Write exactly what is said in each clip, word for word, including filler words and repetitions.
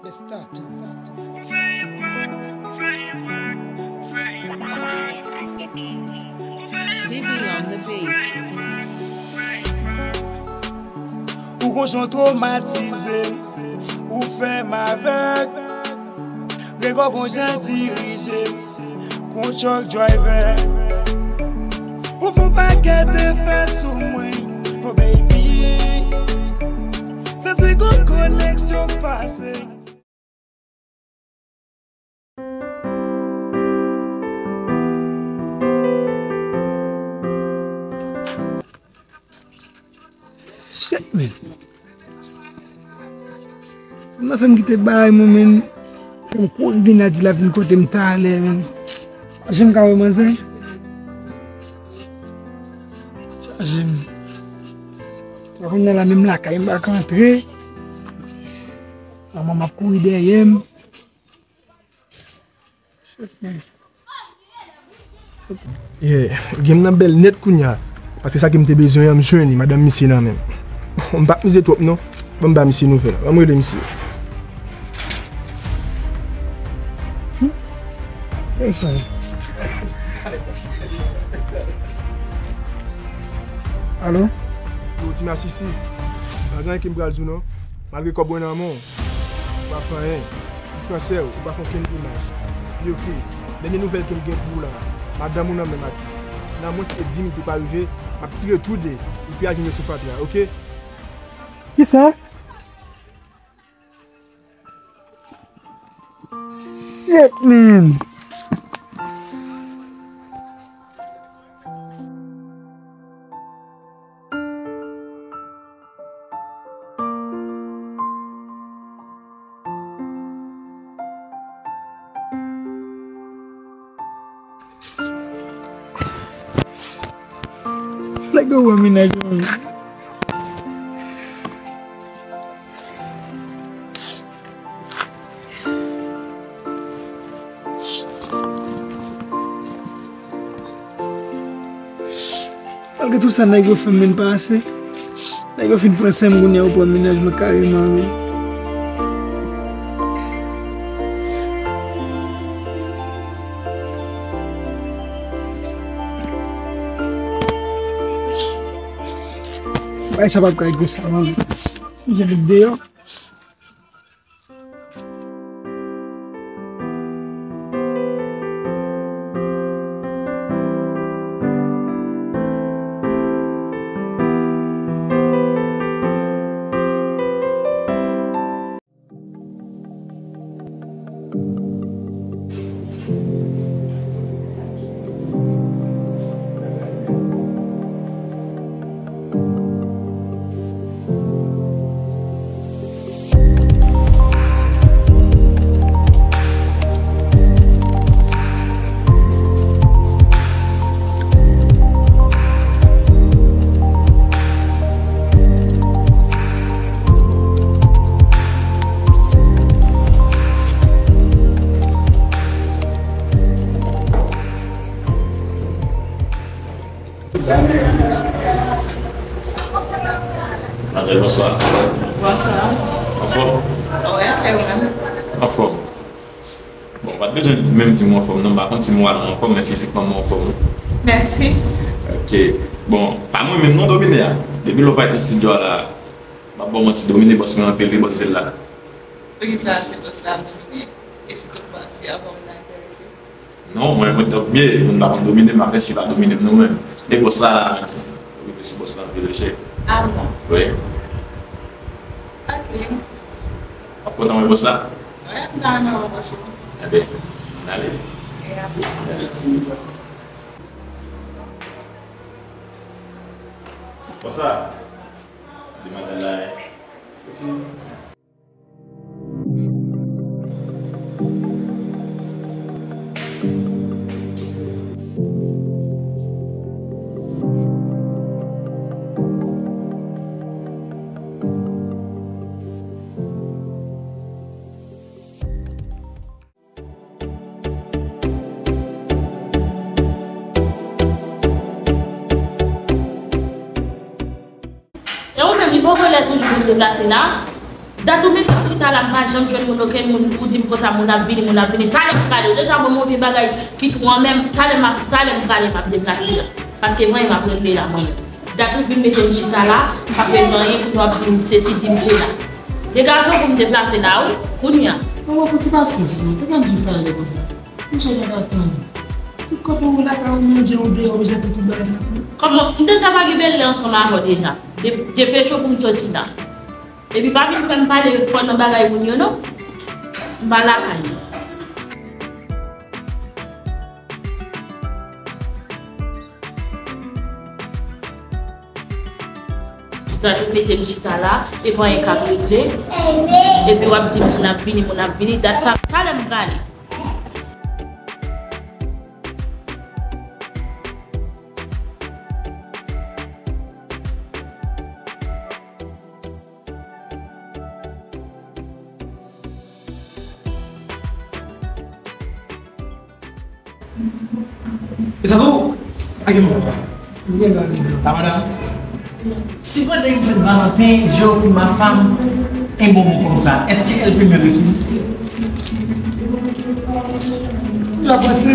D B on the beat. Ou gon jan w twomatize, ou fè m avèg. Gregò gon jan dirije, kon truck driver. Ou fè yon pakèt efè sou mwen, oh baby. Santi gon koneksyon k pase. Shit, man. Fanm nan fè m kite bagay mwen, man. Fè m kouri vin la, di l ap vin kote m talè, man. Chaje m ka wè manzè. Chaje m. Kounye a la, menm lakay m pa ka antre. Manman m ap kouri dèyè m. Yeah, game nan bèl nèt kounye a. Paske sa ke m te bezwen an, m jwenn li, madanm misye nan men m. Bon, m p ap mize twòp non. Ban m ba misye nouvèl. Ban m rele misye. Hmm? Kiyès sa? Alo? Yo, ti masisi. Pa gen anyen ke m pral di w non. Malgre kòb mwen nan men w, ou pa fè anyen. M pran sè w, ou pa fè okenn domaj. Li oke. Dènye nouvèl ke m gen pou ou la, madanm ou nan men m, atis. Nan mwens ke di minit ou pa rive, m ap tire toude, epi al jwenn yo sou fatra, oke? Kisa? Shit, man! Nèg yo pran mennaj mwen. Malgre tout sa nèg yo fè m, men pa ase. Nèg yo fin pran sè m, kounye a yo pran mennaj mwen kareman, men. Bagay sa p ap ka ret konsa, non. M jan met deyò. Madmwazèl, bonswa. Bonswa. Anfòm? Wi, anfòm, ou menm? Anfòm. Bon, ou pa t bezwen menm di m ou anfòm, non, m pa konn si m wè w anfòm, men fizikman m wè w anfòm, wi. Mèsi. Ok. Bon, pa mwen menm non, Domine a. Depi lè w parèt nan estidyo a la, m ap ba w manti, Domine bòs mwen anpil, wi, bòs vil la. Poukisa se bòs la, Domine? E si tout bòs se anfòm nan enterese? Non, mwen, mwen tankou byen, moun pa konn domine m, m ap fè fi pa domine m non menm. Men bòs la la, men. Okipe sou bòs la anpil, wi, cheri. Ah bon? Wi. Ok. W ap kontan wè bòs la? Wi, m ta renmen wè bòs la. Enben, ann ale. E apre? Bòs la, demwazèl la, wi. Ok. E ou menm, li poko lè toujou pou m deplase la? Dat ou met m chita la, m pa janm jwenn moun, okenn moun pou di m konsa moun ap vini, moun ap vini. Talè m prale, ou deja ban m yon vye bagay ki twò, men talè m ap, talè m prale, m ap deplase la. Paske mwen, m ap regle la, mwen menm. Dat ou vin mete m chita la, m pa ap regle anyen, kounye a w ap di m sesi, di m sela. Degaje w pou m deplase la, wi, kounye a. Manman, pran ti pasyans, non. Te ka di w talè konsa. Misye pa ka tann. Tout kote ou lakay ou menm jan ou deyò, ou bezwen fè tout bagay sa tou. Kòman? M deja pa gen bèlè ansanm avè w deja. De-, depeche w pou m soti la. Epi pa vin fè m pale fò nan bagay moun yo non. M pa lakay mwen. Dat ou mete m chita la, e pa anyen k ap regle. Epi w ap di moun ap vini, moun ap vini. Dat sa, talè m prale. E sa tou? A gen moun. Gen la, gen la. La madame, si pendant une fête Valentin, j'ai offert ma femme un bonbon comme ça, est-ce qu'elle peut me refuser? Ou ap panse.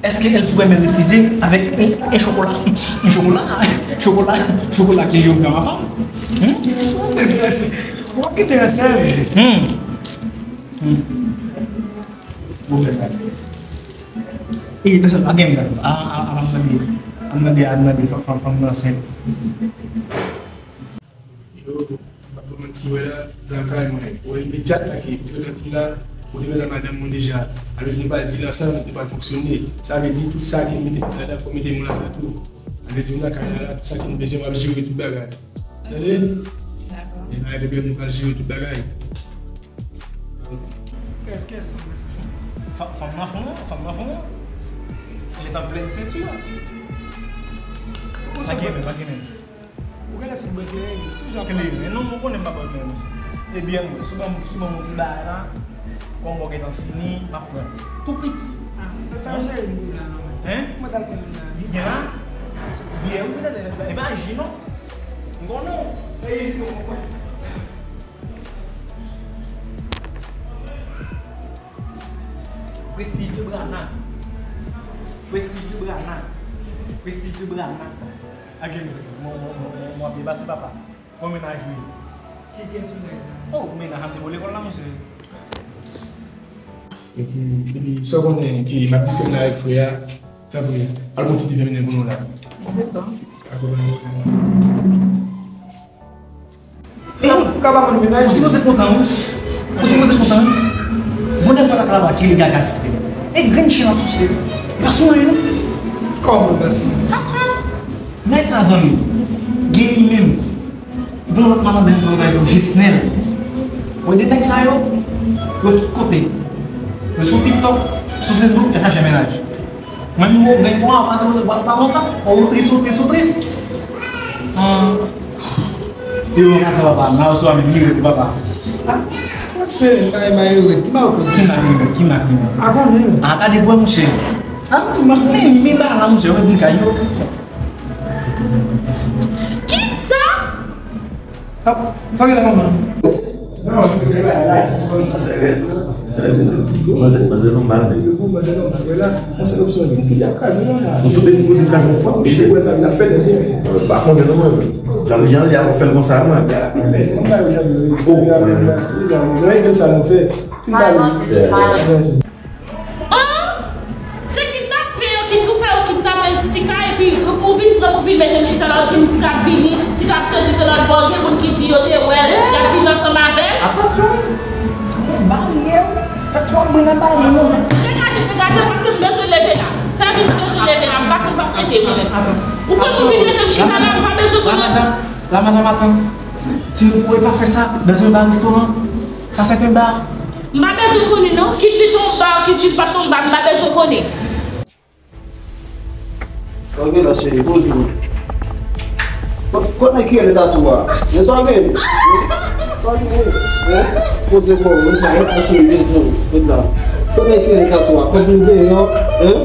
Est-ce qu'elle pourrait me refuser avec un, un chocolat? Un chocolat, chocolat, chocolat que j'ai offert à ma femme. Hmm? Ou ap kite yo sèvi. Hmm. Hmm. Bon, ben, ben. E, pèsòn pa gen gad. A, a, a, a, mande, a, mande, a, mande, fanm, fanm, fanm nan ansent. Yo, m ap ba w manti, wè la, lakay mwen. Wè, imedyat la ke ou te wè fini la, ou te wè madanm mwen deja. Sa vle di nou pral deal ansanm, nou pral fonksyone. Sa vle di tout sa ke m mete ladan, fò w mete mwen ladan tou. Sa vle di nou lakay la, la, tout sa ke nou bezwen, w ap jere tout bagay. Tande? Dakò. E pa gen pwoblèm, nou pral jere tout bagay. Kès, kès, kès. Fa-, fanm nan fon, fanm nan fon. Elle est en pleine ceinture. Pa gen, pa gen. Ou genlè sou bwen kleren, toujou ap kleren. Non, mwen konnen m pa bwè kleren, mesye. Ebyen, mwen, sou ban, sou ban mwen ti bagay la, kòm mwen gentan fini, m ap pran tou piti. Ah, fè, fè jere m pou la, non, men. Hein? Mwen t al pran youn la. Gen la? Byen, wi, tèt, e pa ji, non. M konnen w. E isit, non, mwen. Prestige de Brana. Prestige de Brana. Prestige de Brana. A gen mizè. Mwen, mwen, mwen, mwen, mwen ap depase papa. Mwen mennaj wi. Ki, kiyès mennaj sa? Oh, mennaj a m te bo lekòl la, monchè. Epi, epi, sa w konnen ki m ap diskite avèk frè a, tanpri, al pran ti diven mennen pou nou la. Dakò. Dakò, mennaj. Ou sipoze kontan, wi. Ou sipoze kontan, wi. Bonè pa lakay la, pa kile gagas, frè. E grenn chen ap souse. Pa sou anyen, non. Kòman pa sou anyen? Nèg sa, zanmi, gen li menm. Gen lòt malandren ki travay pou Jesnèl. Wè de nèg sa yo, yo tout kote. Yo sou TikTok, sou Facebook, y ap chache mennaj. Mwen menm, mwen gen mwa, pase mwen pa lontan. Ou tris, ou tris, ou tris. Ah. Yo, mwen sa papa, mwen sou a menm li rete papa. Ah, mwen se mwen pa ere, ki ba ou kote? Ki ma ki mwen, ki ma ki mwen. A konnen. A gade vwè monchè. A tou ma. Men li men ba la monchè, mwen vin kay yo. Kisa? Sa, sa gen la manman? Manzè, manzè nòmal, men. Manzè nòmal, wè la. Mwen se opsyon li. Li ap kraze la. Nou tout de sipoze kraze yon fwa, monchè. Wè, la, la fè de byen. Pa konnen non, mwen. Jan, jan li ap fè l konsa, mwen. Oh, mwen. Li sa, mwen. Mwen, menm sa nou fè. Li ba nou. An! Se kidnape yo, kid-, ou fè yo kidnape Tika, epi ou vin pran m, ou vin mete m chita la, ou di m Tika ap vini, Tika ap soti se lòt bò, gen moun ki di yo te wè l, y ap vin ansanm avè l. Atansyon! Sa gen baryè, fè twòp bri nan baryè, non. Degaje, degaje, paske m bezwen leve la. Fè vin m bezwen leve la, m pase m p ap rete mwen menm. Ou pran m, ou vin mete m chita la, m pa bezwen konnen. La madam, la madam, atann. Ti nou pou pa fè sa dans un bar restaurant. Ça, c'est un bar. M pa bezwen konnen non. Ki di se yon ba, ki di pa se yon ba, m pa bezwen konnen. Sa w gen la, cheri? Bonjou. Kot, kot nèg ki rele tatou a? Men sa w gen? Sa w gen? Hein? Poze kò w, men sa, men sa, cheri, men sa, men sa. Kot nèg ki rele tatou a? Kòb nou deyò, hein?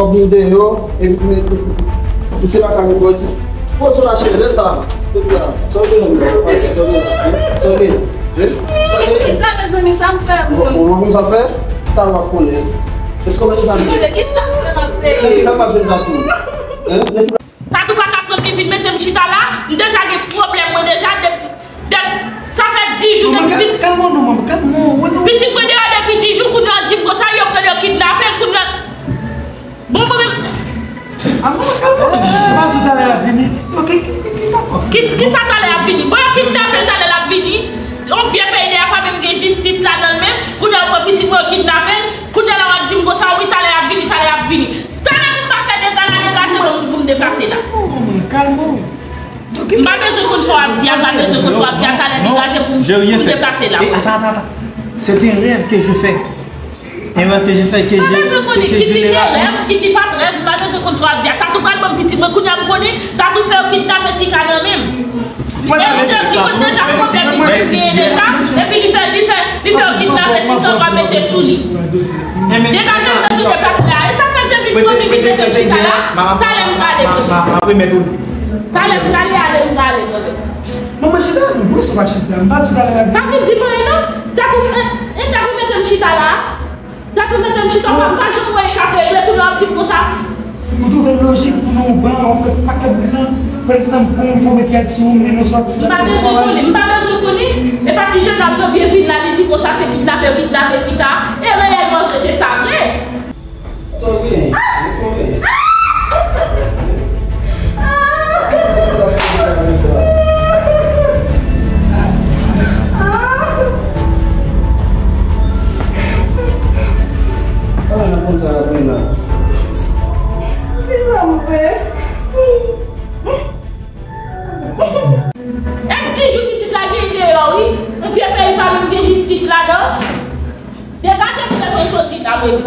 Kòb nou deyò, e, men, men, se pa ka nou poze. Poze la, cheri, men sa. Kisa, mezanmi, sa m fè moun? Ou konn sa fè? Talè w ap konnen. Èske w konn sa m fè? Kisa m fè? Nèg ki kapab jwenn Tatou. Hein? Nèg ki Tatou pa ka pran m, li vin mete m chita la. M deja gen pwoblèm mwen deja. De, de, sa fè dis jou depi pitit. Kalme w non, manman, kalme w, wi non. Pitit mwen deyò depi dis jou, kounye a w di m konsa, yo pran, yo kidnape l, kounye a. Bon, mwen menm. A, manman, kalme w. Ou pa di w talè y ap vini. Yo, ki, ki, ki, ki pa kòf? Ki, ki sa talè y ap vini? Bon, yo kidnape l, talè l ap vini. Yon vye peyi deyò pa menm gen jistis ladan l menm. Kounye a yo pran pitit mwen, yo kidnape l. Kounye a la w ap di m konsa, wi, talè y ap vini, talè y ap vini. Talè pou m pa fè dega la, degaje non pou m deplase la. Manman, kalme w. M pa bezwen konn sa w ap di a, m pa bezwen konn sa w ap di a, talè degaje pou m deplase la. Atan, atan, atan. C'est un rêve que je fais. Un rêve que je fais, que je, que je général. M pa bezwen konnen, ki pi gen rèv, ki pi pa t rèv, m pa bezwen konn sa w ap di a. Tatou pral ban m pitit mwen, kounye a m konnen, Tatou fè yo kidnape Sika nan men m. Li te, li te, li konn deja pwoblèm li te genyen deja, epi li fè, li fè, li fè yo kidnape Sika, pral mete sou li. Degaje m bezwen deplase la. E sa fè l te vin konnen vin mete m chita la, talè m prale. Talè m prale, ale m prale. Manman, chita, non, mwen se pa chita. M pa di talè la. Pa vin di m anyen non. Tatou, e, e Tatou mete m chita la. Tatou mete m chita, pa, pa janm wè sa k regle, kounye a w ap di m konsa. Nou twouve l lojik pou nou ban yon pakèt prezan, prezan pou yon fo met pyè sou moun, nou sòti. M pa bezwen konnen, m pa bezwen konnen. E pa ti jennonm nan byen vin la, li di konsa se kidnape yo kidnape Sika. E reyèlman vre, se sa vre. Sa w gen? Ou fò menm. Kisa m fè? E di jou pitit la gen deyò, wi. Yon vye peyi pa menm gen jistis ladan. Degaje m fè mwen soti la, mwen.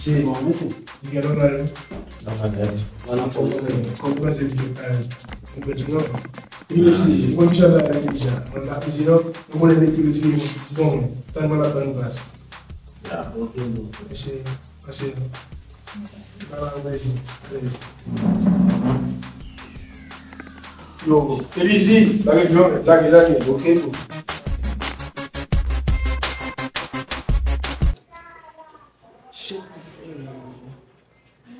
Se bon, mèsi. Li gen nòmal. Nòmal, mèsi. Kòm ou panse li, ou pèdi non. Li mèsi. Ou konn kijan bagay deja. Mwen pa fizi non. Ou konnen nèg ki retire bon, tann mwen la ban nou plas. Ya, ok, bon. Mèsi. Pase non. Yo, Elizi, lage djòl, lage, lage, ok, tou. Shit, mesye,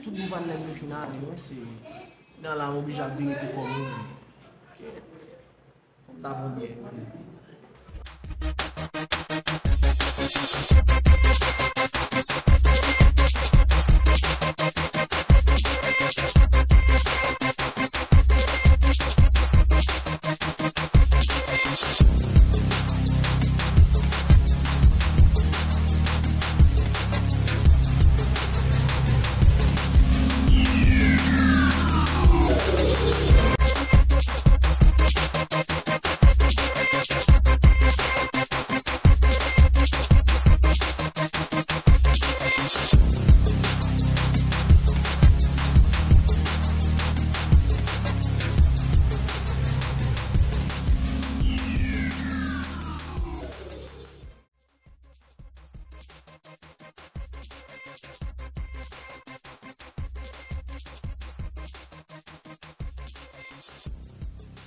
tout moun pa t lè m fin ale, mesye. Nan la, m oblije ap vire tou kò moun. Shit. Fò m ta pran byen.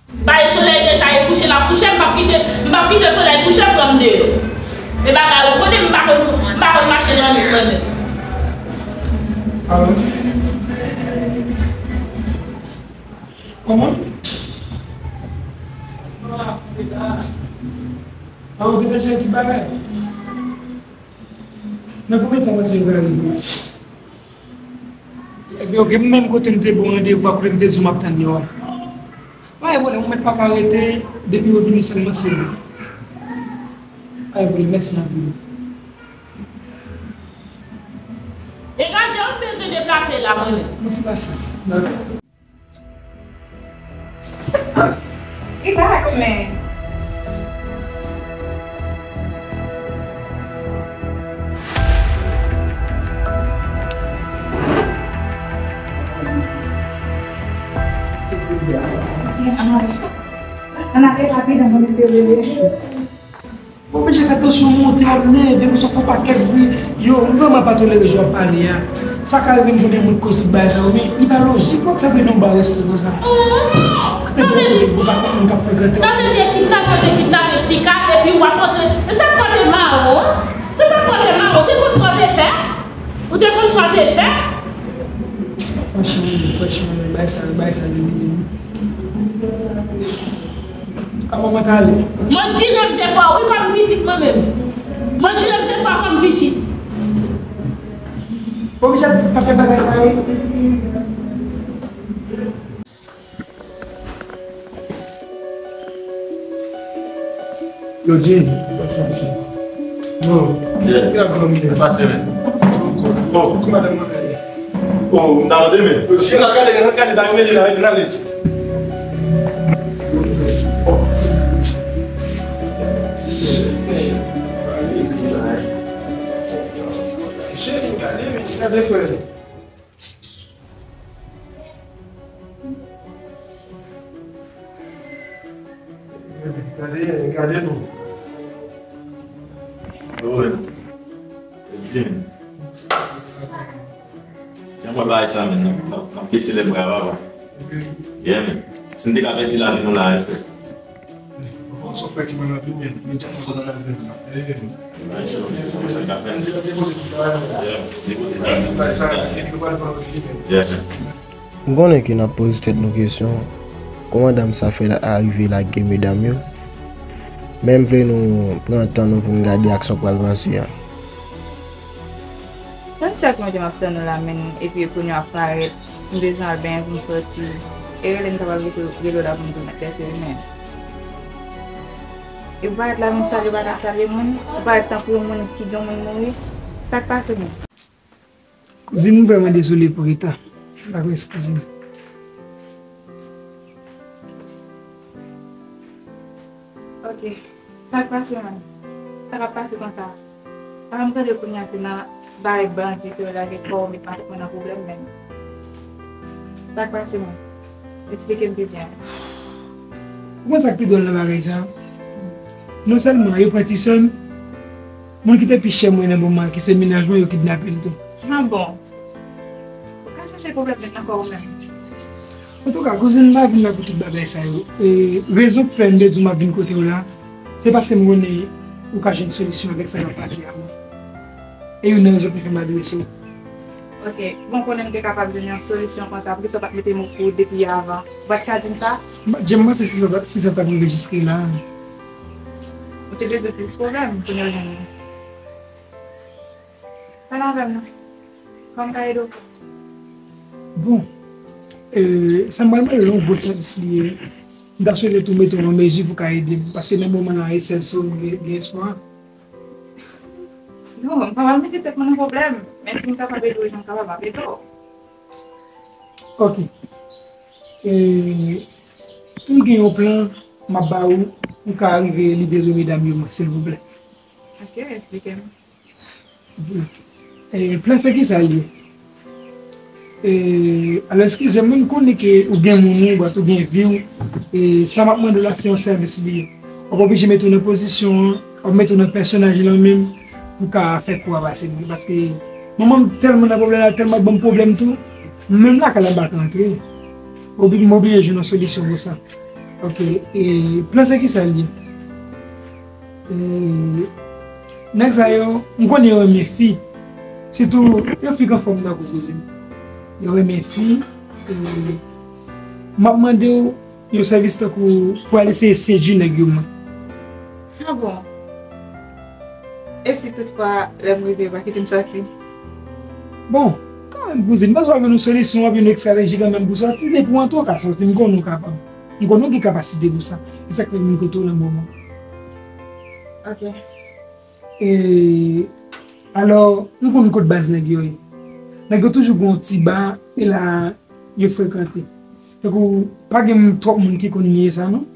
Bay solèy deja e kouche, l ap kouche, m p ap kite, m p ap kite solèy kouche pran m deyò. E bagay ou konnen m pa konn, m pa konn mache nan nwit mwen menm. Kòman? Ah, ou te deja ekip bagay? Nan konbyen tan panse yo pral rive? Ebyen, oke, m menm kote m te ba w randevou a, kote m te di w m ap tann yo a. Pa gen pwoblèm, ou mèt pa ka rete, depi yo vini sèlman se nou. Pa gen pwoblèm, mèsi anpil. Degaje w, m bezwen deplase la, mwen menm. Yon ti pasyans. Relax, man. Ann ale, ann ale rapid anvan mesye yo rele. Ou oblije fè tansyon w monte, w ap nève, ou sot fè yon pakèt bri. Yo, m vrèman pa tolere jan w ap pale a. Sa ka rive m konnen mwen k koz tout bagay sa yo, men li pa lojik pou w ap fè bri nan yon ba resto konsa. Kote bon kote gwo patat moun k ap frekante w. Sa vle di kidnapè te kidnape Sika epi w ap antre. E sa k fè w te mawon, an? Se sa k fè w te mawon, ou te konn sa w te fè? Ou te konn sa w te fè? Franchman, franchman, bagay sa, bagay sa limite. Kòman mwen t ale? Mwen tire m te fò, wi, kòm pitit mwen menm. Mwen tire m te fò kòm pitit. Oblije ap di pa fè bagay sa yo. Yo, Jay, pase isi. Yo, ki ap fè w menm? Pase, men. Oh. Ki madanm mwen gade? Oh, m ta mande, men. Yo, chita, gade, gade, gade, bagay mele la, gade. Chita, gade, men, gade, frè. Gade, gade nou. Wi. Di m. Jan mwen bay sa, men, n ap, n ap, n ap bese lè bra, papa. Yeah, men. Si n te ka pèdi lavi nou la, frè. Bon, sa w fè ki mwen nan pi byen, men djab mwen konn al fè l la. Eh. M konnen ke n ap poze tèt nou kesyon, kòman dam sa fè la arive lage medam yo? Men m vle nou pran tan nou pou n gade ak sa k pral pase a. Tann sèt mwen te m ap tann ou la, men, epi kounye a w ap parèt, m bezwen al benyen pou m sòti. E rele m kapab rele, rele w la pou m di w mèt fè se li menm. E w parèt la, vin salye, w pa ka salye moun, ou parèt tankou yon moun ki gen moun mouri. Sa k pase menm? Kouzin, m vrèman dezole pou reta. M ta kwè eskize m. Ok. Sa k pase, man? Sa k ap pase konsa? Ala m tande kounye a se nan bagay bandi ke yo lage kò w met matant mwen nan pwoblèm menm. Sa k pase, man? Esplike m pi byen. Ou konn sa k pi dwòl nan bagay sa? Non sèlman yo pran ti sè m, moun ki te pi chè mwen nan moman an, ki se mennaj mwen, yo kidnape l tou. Ah bon? Ou ka chache pwoblèm menm nan kò w menm. Antouka, kouzin, m pa vin la pou tout bagay sa yo. E rezon k fè m te di w m ap vin kote w la, se paske m konnen ou ka jwenn solisyon avèk sa k ap pase a. E youn nan rezon ki fè m adrese w. Ok, bon, konnen m te kapab jwenn yon solisyon konsa, poukisa w pa t mete m okouran depi avan? Ou pa t ka di m sa? M pa, Jem, m panse si sa, si sa t ap rive jiske la. Ou te bezwen plis pwoblèm pou nou jwenn li. Pale avè m non. Kòman m ka ede w? Bon, e, sa m pral mande w, yon gwo sèvis li ye. M ta swete tou mete w an mezi pou w ka ede m, paske nan moman la, e sèl sou ou m gen, gen espwa. Non, m pa pral mete tèt mwen nan pwoblèm, men si m kapab ede w, jan m kapab, m ap ede w. Ok. E, m gen yon plan m ap ba ou pou w ka rive libere medam yo, silvouplè. Ok, esplike m. E, plan sa ki sa l ye? E, alò, eskize m, m konnen ke ou gen moun ou, ou gen vi w. E, sa m ap mande w la, se yon sèvis li ye. W ap oblije mete w nan pozisyon an, w ap mete w nan pèsonaj lan menm, pou w ka fè kou a pase m wi. Paske manman m tèlman nan pwoblèm la, tèlman ap ban m pwoblèm tou, menm lakay la m pa ka antre. Obli-, m oblije jwenn yon solisyon pou sa. Ok, e plan se kisa l ye? E, nèg sa yo, m konnen yo renmen fi. Sitou, yon fi k anfòm tankou kouzin. Yo renmen fi. E, m ap mande w yon sèvis tankou pou al eseye sedui nèg yo mwen. Ah bon? E si toutfwa, lè m rive, yo pa kite m sòti? Bon, kanmenm, kouzin, m panse w ap jwenn yon solisyon, w ap jwenn yon estrateji kanmenm pou sòti. Depi w antre, w ka sòti. M konnen w kapab. M konnen w gen kapasite pou sa. E sa k fè m vin kote w nan moman. Ok. E, alò, m konn kot baz nèg yo ye. Nèg yo toujou gen yon ti ba, e la, yo frekante. Tankou, pa gen twòp moun ki konn niye sa, non.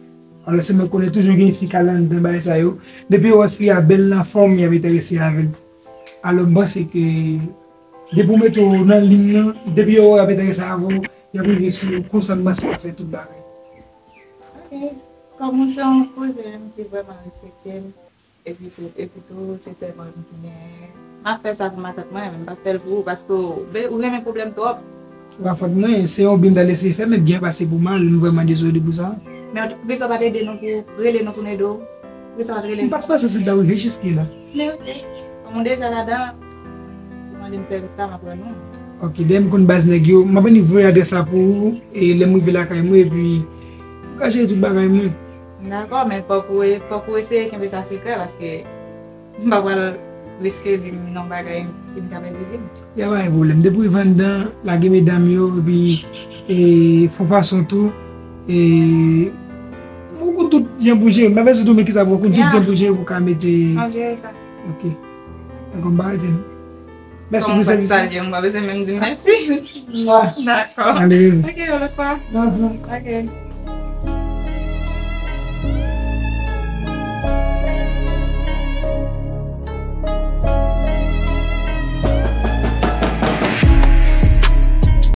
Alò, se mwen konnen toujou gen fi k al anndan bagay sa yo. Depi yo wè fi a bèl nan fòm, y ap enterese avè l. Alò, m panse ke depi w mete w nan liy nan, depi yo wè y ap enterese avè w, y ap rive sou ou konsa, m panse y ap fè tout bagay. Ok. Kòm ou se yon kouzin ki vrèman respekte m, epi tou, epi tou, se sèman m ki gen. M ap fè sa pou matant mwen, men m p ap fè l pou ou, paske ou, ou renmen pwoblèm twòp. Se pa fòt mwen, se yon bi m ta lese fè, men byen pase pou mal, m vrèman dezole pou sa. Men poukisa w pa t ede nou pou rele nou pou n ede w? Poukisa w pa t rele nou? M pa t panse se ta rive jiske la. Men ok, kòm ou deja ladan, ou mande m sèvis la, m ap rann ou. Ok, dèyè m konn baz nèg yo, m ap annik voye adrès la pou ou, e lè m rive lakay mwen, epi ou ka jere tout bagay mwen. Dakò, men fòk ou, fòk ou eseye kenbe sa sekrè, paske m pa pral riske vi m nan bagay ki m ka pèdi vi m. Ya, pa gen pwoblèm. Depi w rive anndan, lage medam yo, epi, e, fè yon fason tou, e, ou konn tout jan pou jere. M pa bezwen tou, men kisa pou w konn tout jan pou jere pou w ka mete. M ap jere sa. Ok. Dakò, m pa rete non. Mèsi pou sèvis la. Salye m, ou pa bezwen menm di m mèsi. Dakò. Ale, bebe. Ok, yon lòt fwa. Ok.